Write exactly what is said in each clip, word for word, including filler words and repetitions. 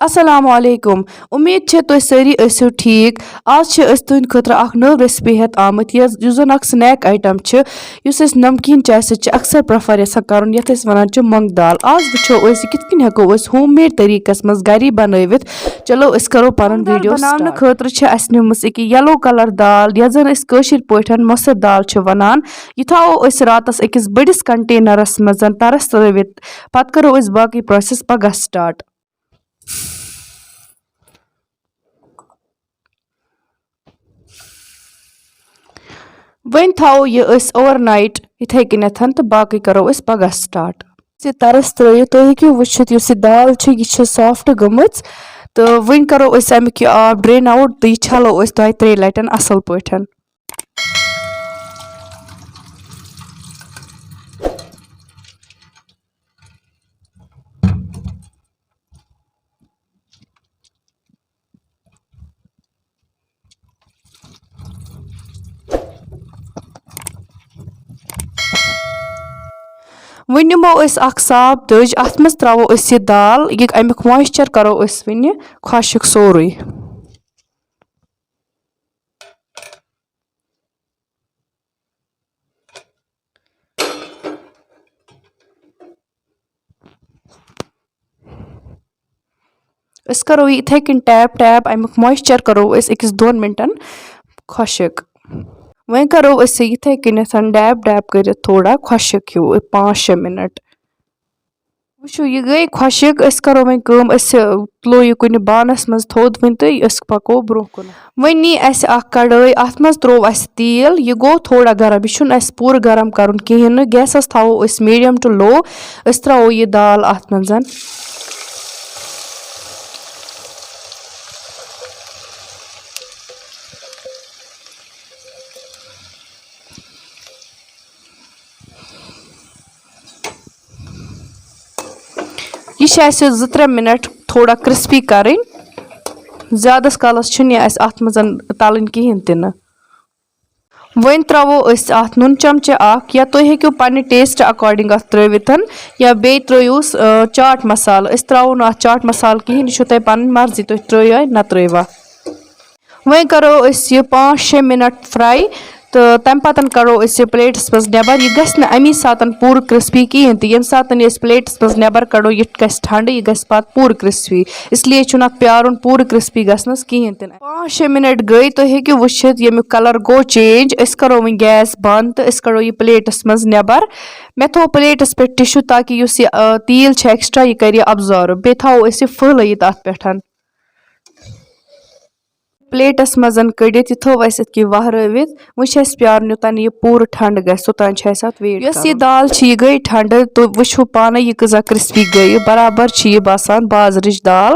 السلام علیکم، امید چھِ تُہۍ سٲری ٲسِو ٹھیٖک۔ آز چھِ أسۍ تُہنٛدِ خٲطرٕ اکھ نٔو recipe ہٮ۪تھ آمٕتۍ، یۄس یُس زن اکھ snack item چھِ، یُس أسۍ نمکیٖن چاے سۭتۍ چھِ اکثر prefer یژھان کرُن، یتھ أسۍ ونان چھِ مۄنٛگہٕ دال۔ آز وٕچھو أسۍ یہِ کِتھ کٔنۍ ہٮ۪کو أسۍ home made طریٖقس منٛز گری بنٲوِتھ۔ چلو أسۍ کرو پنُن مۄنٛگہٕ دال video بناونہٕ start۔ خٲطرٕ چھِ اسہِ نِمٕژ أکیاہ yellow colour دال، یتھ زن أسۍ کٲشِر پٲٹھۍ مۄسر دال چھِ ونان۔ یہِ تھاوو أسۍ راتس أکِس بٔڑِس container منٛز ترس ترٲوِتھ۔ پتہٕ کرو أسۍ باقٕے process پگاہ start۔ وۄنۍ تھاوو یہِ أسۍ overnight یِتھَے کٔنٮ۪تھ تہٕ باقٕے کَرو أسۍ پَگاہ start۔ یہِ تَرَس ترٛٲیِتھ تُہۍ ہیٚکِو وٕچھِتھ، یُس یہِ دال چھِ، یہِ چھِ soft گٔمٕژ، تہٕ وۄنۍ کَرو أسۍ اَمیُک یہِ آب drain out تہٕ یہِ چھَلو أسۍ دۄیہِ ترٛیٚیہِ لَٹٮ۪ن اَصٕل پٲٹھۍ۔ وۄنۍ نِمو أسۍ اکھ صاف دٔج، اَتھ منٛز ترٛاوو أسۍ یہِ دال، یہِ اَمیُک moisture کَرو أسۍ وۄنۍ خۄشٕک سورُے۔ أسۍ کَرو یہِ یِتھَے کٔنۍ tap tap، اَمیُک moisture کَرو أسۍ أکِس دۄن مِنٹَن خۄشٕک۔ وۄنۍ کَرو أسۍ یہِ یِتھَے کٔنٮ۪تھ dab dab کٔرِتھ تھوڑا خۄشٕک ہیوٗ، پانٛژھ شےٚ مِنَٹ۔ وٕچھِو، یہِ گٔے خۄشٕک۔ أسۍ کَرو وۄنۍ کٲم، أسۍ، تُلو یہِ کُنہِ بانَس منٛز تھوٚد وۄنۍ تہٕ أسۍ پَکو برٛونٛہہ کُن۔ وۄنۍ نی اَسہِ اَکھ کَڑٲے، اَتھ منٛز ترٛوو اَسہِ تیٖل، یہِ گوٚو تھوڑا گرم، یہِ چھُنہٕ اَسہِ پوٗرٕ گرم کَرُن کِہیٖنۍ نہٕ۔ گیسَس تھاوو أسۍ medium to low۔ أسۍ ترٛاوو یہِ دال اَتھ منٛز۔ یہِ چھِ اَسہِ زٕ ترٛےٚ مِنَٹ تھوڑا crispy کَرٕنۍ۔ زیادَس کالَس چھُنہٕ یہِ اَسہِ اَتھ منٛز تَلٕنۍ کِہیٖنۍ تہِ نہٕ۔ وۄنۍ ترٛاوو أسۍ اَتھ نُن چمچہٕ اَکھ، یا تُہۍ ہیٚکِو پنٛنہِ taste according اَتھ ترٛٲوِتھ، یا بیٚیہِ ترٛٲیوس، آ، چاٹ مسالہٕ۔ أسۍ ترٛاوو نہٕ اَتھ چاٹ مسالہٕ کِہیٖنۍ، یہِ چھو تۄہہِ پنٕنۍ مرضی، تُہۍ ترٛٲیوا نہ ترٛٲیوا۔ وۄنۍ کرو أسۍ یہِ پانٛژھ شےٚ مِنٹ fry تہٕ تَمہِ پَتہٕ کَڑو أسۍ یہِ plateس منٛز نٮ۪بر۔ یہِ گژھِ نہٕ اَمی ساتہٕ پوٗرٕ crispy کِہیٖنۍ تہِ۔ ییٚمہِ ساتہٕ یہِ أسۍ plateس منٛز نٮ۪بر کَڑو، یہِ گژھِ ٹھنڈٕ، یہِ گژھِ پَتہٕ پوٗرٕ crispy، اس لیے چھُنہٕ اَتھ پیارُن پوٗرٕ crispy گژھنَس کِہیٖنۍ تہِ نہٕ۔ پانٛژھ شےٚ مِنٹ گٔے، تُہۍ ہیٚکِو وٕچھِتھ ییٚمیُک colour گوٚو change۔ أسۍ کَرو وۄنۍ gas بنٛد تہٕ أسۍ کَڑو یہِ plateس منٛز نٮ۪بر۔ مےٚ تھوٚو plateس پٮ۪ٹھ tissue، تاکہِ یُس یہِ، آ، تیٖل چھُ extra، یہِ کَرِ یہِ absorb۔ بیٚیہِ تھاوو أسۍ یہِ پھٔہلٲیِتھ اَتھ پٮ۪ٹھ۔ plateس منٛز کٔڑِتھ، یہِ تھوٚو اَسہِ یِتھ کٔنۍ وَہرٲوِتھ۔ وۄنۍ چھُ اَسہِ پیارُن یوٚتام یہِ پوٗرٕ ٹھنڈٕ گژھِ، توٚتام چھُ اَسہِ اَتھ wait یۄس یہِ کَرُن۔ دال چھِ، یہِ گٔے ٹھنڈٕ، تُہۍ وٕچھِو پانَے یہِ کۭژاہ crispy گٔے، یہِ برابر چھِ یہِ باسان بازرٕچ دال۔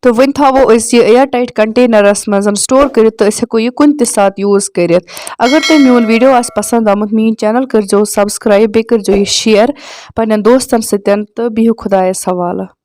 تہٕ وۄنۍ تھاوو أسۍ یہِ air tight containerس منٛز store کٔرِتھ، تہٕ أسۍ ہٮ۪کو یہِ کُنہِ تہِ ساتہٕ use کٔرِتھ۔ اگر تۄہہِ میون video آسہِ پسنٛد آمُت، میٲنۍ channel کٔرزیو subscribe، بیٚیہِ کٔرزیو یہِ share پننٮ۪ن دوستن سۭتۍ، تہٕ بِہِو خۄدایس حوالہٕ۔